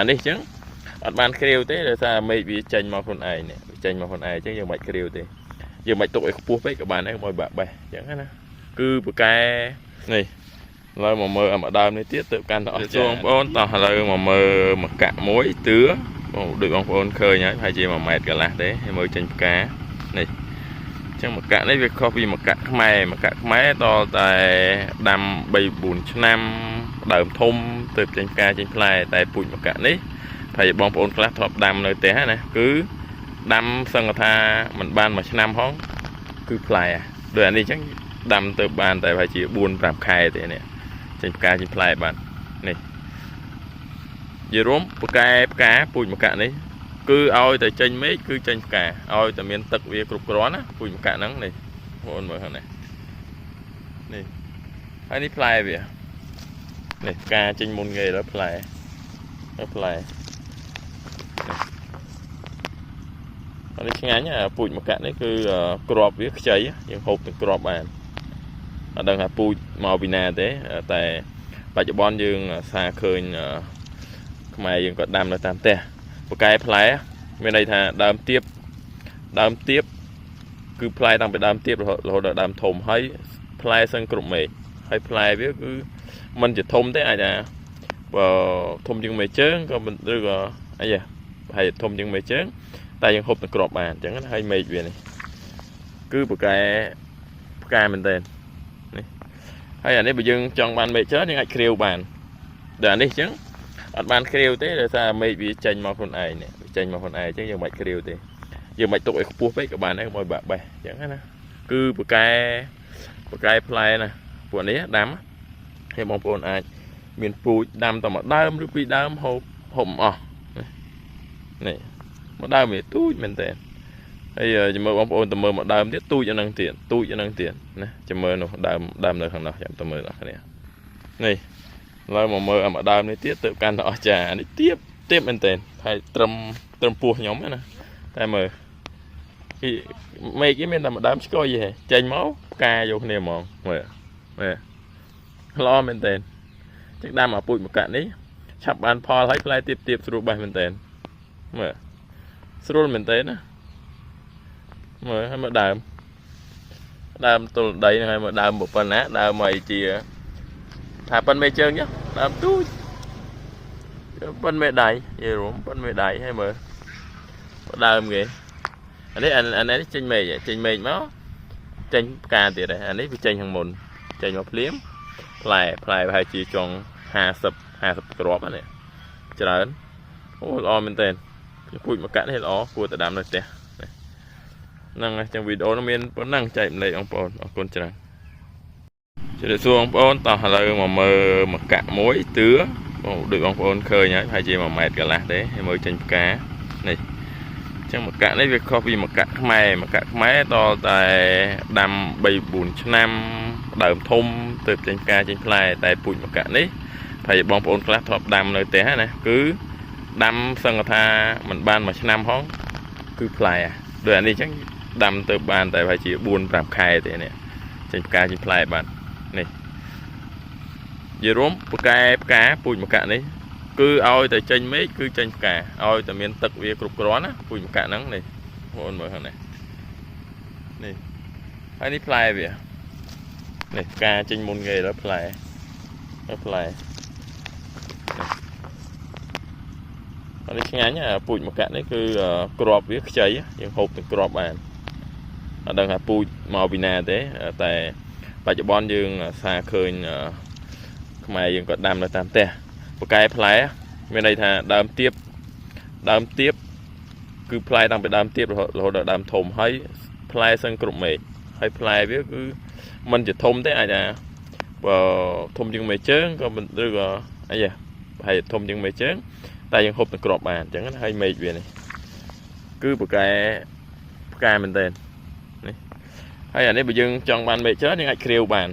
អានេះអញ្ចឹងអត់បានគ្រាវទេដោយសារមេឃវាចេញមកខ្លួនឯងនេះវាចេញមកខ្លួនឯងអញ្ចឹងយើងមិនបាច់គ្រាវទេយើងមិនបាច់ទុកឲ្យខ្ពស់ពេកក៏បានដែរកុំឲ្យបាក់បេះអញ្ចឹងណាគឺពកែនេះឥឡូវមកមើលអាមួយដើមនេះទៀតទៅកាន់តែអស់ចាបងប្អូនតោះឥឡូវមកមើលមកកាក់មួយទឿបងដូចបងប្អូនឃើញហើយប្រហែលជា1ម៉ែត្រកន្លះទេហើយមើលចេញផ្កានេះអញ្ចឹងមកកាក់នេះវាខុសពីមកកាក់ខ្មែរមកកាក់ខ្មែរតតែដាំ3 4ឆ្នាំដើមធំទៅចេញផ្កាចេញផ្លែតែពូជមកកាក់នេះប្រហែលជាបងប្អូនខ្លះធ្លាប់ដាំនៅផ្ទះណាគឺដាំសឹងថាមិនបានមួយឆ្នាំផងគឺផ្លែដូចអានេះអញ្ចឹងដាំទៅបានតែប្រហែលជា4 5ខែទេនេះចេញផ្កាចេញផ្លែបាននេះនិយាយរួមផ្កែផ្កាពូជមកកាក់នេះគឺឲ្យតែចេញមេឃគឺចេញផ្កាឲ្យតែមានទឹកវាគ្រប់គ្រាន់ណាពូជមកកាក់ហ្នឹងនេះបងប្អូនមើលហ្នឹងនេះនេះហើយនេះផ្លែវានេះផ្កាចេញមុនគេដល់ផ្លែដល់ផ្លែនេះអានេះឆ្ងាញ់អាពូជមកកាក់នេះគឺក្របវាខ្ចីយើងហូបទាំងក្របបានអត់ដឹងថាពូជមកពីណាទេតែបច្ចុប្បន្នយើងសាឃើញខ្មែរយើងក៏ដាំនៅតាមផ្ទះបកែផ្លែមានន័យថាដើមទៀបដើមទៀបគឺផ្លែតាំងពីដើមទៀបរហូតរហូតដល់ដើមធំហើយផ្លែសឹងគ្រប់មេឃហើយផ្លែវាគឺមិនជាធំទេអាចថាបើធំជាងមេជើងក៏មិនឬក៏អីហ៎ហើយធំជាងមេជើងតែយើងហូបទាំងគ្រាប់បានអញ្ចឹងណាហើយមេឃវានេះគឺបកែផ្កាមែនតើនេះហើយអានេះបើយើងចង់បានមេឃច្រើនយើងអាចគ្រាវបានដល់អានេះអញ្ចឹងអត់បានគ្រាវទេដោយសារមេឃវាចេញមកខ្លួនឯងនេះវាចេញមកខ្លួនឯងអញ្ចឹងយើងមិនបាច់គ្រាវទេយើងមិនបាច់ទុកឲ្យខ្ពស់ពេកក៏បានដែរកុំឲ្យបាក់បេះអញ្ចឹងណាគឺបកែបកែផ្លែណាពួកនេះដាំហើយបងប្អូនអាចមានពូជដាំតែមួយដើមឬពីរដើមហូបហូបមិនអស់នេះមួយដើមវាទូចមែនតើហើយចាំមើលបងប្អូនទៅមើលមួយដើមទៀតទូចអាហ្នឹងទៀតទូចអាហ្នឹងទៀតណាចាំមើលនោះដើមដើមនៅខាងនោះចាំទៅមើលដល់គ្នានេះឥឡូវមកមើលអាមួយដើមនេះទៀតទៅកាន់តែអស្ចារ្យអានេះទៀបទៀបមែនតើហើយត្រឹមត្រឹមពោះខ្ញុំណាតែមើលពីមេឃគេមានតែមួយដើមឆ្កុយទេចេញមកផ្កាយកគ្នាហ្មងមើលមើលល្អមែនតើចឹងដាំអាពូជមកកាក់នេះឆាប់បានផលហើយផ្លែទៀបទៀបស្រួលបេះមែនតើមើលស្រួលមែនតើណាមើលហើយមើលដើមដើមទល់ដីហ្នឹងហើយមើលដើមប៉ុណ្ណាដើមអីជាថាប៉ុនមេជើងចុះដើមទូចប៉ុនមេដៃនិយាយរួមប៉ុនមេដៃហើយមើលដើមគេអានេះអានេះចេញមេឃចេញមេឃមកចេញផ្កាទៀតហើយអានេះវាចេញខាងមុនចេញមកភ្លាមផ្លែផ្លែប្រហែលជាចុង50 50គ្រាប់ហ្នឹងច្រើនអូល្អមែនទែនពូជមកកាក់នេះល្អគួរតែដាំនៅផ្ទះហ្នឹងហើយចឹងវីដេអូនោះមានប៉ុណ្ណឹងចែកម្លែកបងប្អូនអរគុណច្រើនជម្រាបសួរបងប្អូនតោះឥឡូវមកមើលមកកាក់មួយទឿបងដូចបងប្អូនឃើញហើយប្រហែលជា1ម៉ែត្រកន្លះទេហើយមើលចេញផ្កានេះអញ្ចឹងមកកាក់នេះវាខុសពីមកកាក់ខ្មែរមកកាក់ខ្មែរតតែដាំ3 4ឆ្នាំដើមធំទៅចេញផ្កាចេញផ្លែតែពូជមកកាក់នេះប្រហែលជាបងប្អូនខ្លះធ្លាប់ដាំនៅផ្ទះណាគឺដាំសឹងថាមិនបានមួយឆ្នាំផងគឺផ្លែដូចអានេះអញ្ចឹងដាំទៅបានតែប្រហែលជា4 5ខែទេនេះចេញផ្កាចេញផ្លែបាននេះនិយាយរួមផ្កែផ្កាពូជមកកាក់នេះគឺឲ្យតែចេញមេឃគឺចេញផ្កាឲ្យតែមានទឹកវាគ្រប់គ្រាន់ណាពូជមកកាក់ហ្នឹងនេះបងប្អូនមើលហ្នឹងនេះនេះហើយនេះផ្លែវានេះផ្កាចេញមុនគេដល់ផ្លែដល់ផ្លែនេះអានេះឆ្ងាញ់អាពូជមកកាក់នេះគឺក្របវាខ្ចីយើងហូបទាំងក្របបានអត់ដឹងថាពូជមកពីណាទេតែបច្ចុប្បន្នយើងសាឃើញខ្មែរយើងក៏ដាំនៅតាមផ្ទះបកែផ្លែមានន័យថាដើមទៀបដើមទៀបគឺផ្លែតាំងពីដើមទៀបរហូតរហូតដល់ដើមធំហើយផ្លែសឹងគ្រប់មេឃហើយផ្លែវាគឺមិនជាធំទេអាចថាបើធំជាងមេជើងក៏មិនឬក៏អីហ៎ហើយធំជាងមេជើងតែយើងហូបទាំងគ្រាប់បានអញ្ចឹងណាហើយមេឃវានេះគឺបកែផ្កាមែនទែននេះហើយអានេះបើយើងចង់បានមេឃច្រើនយើងអាចគ្រាវបាន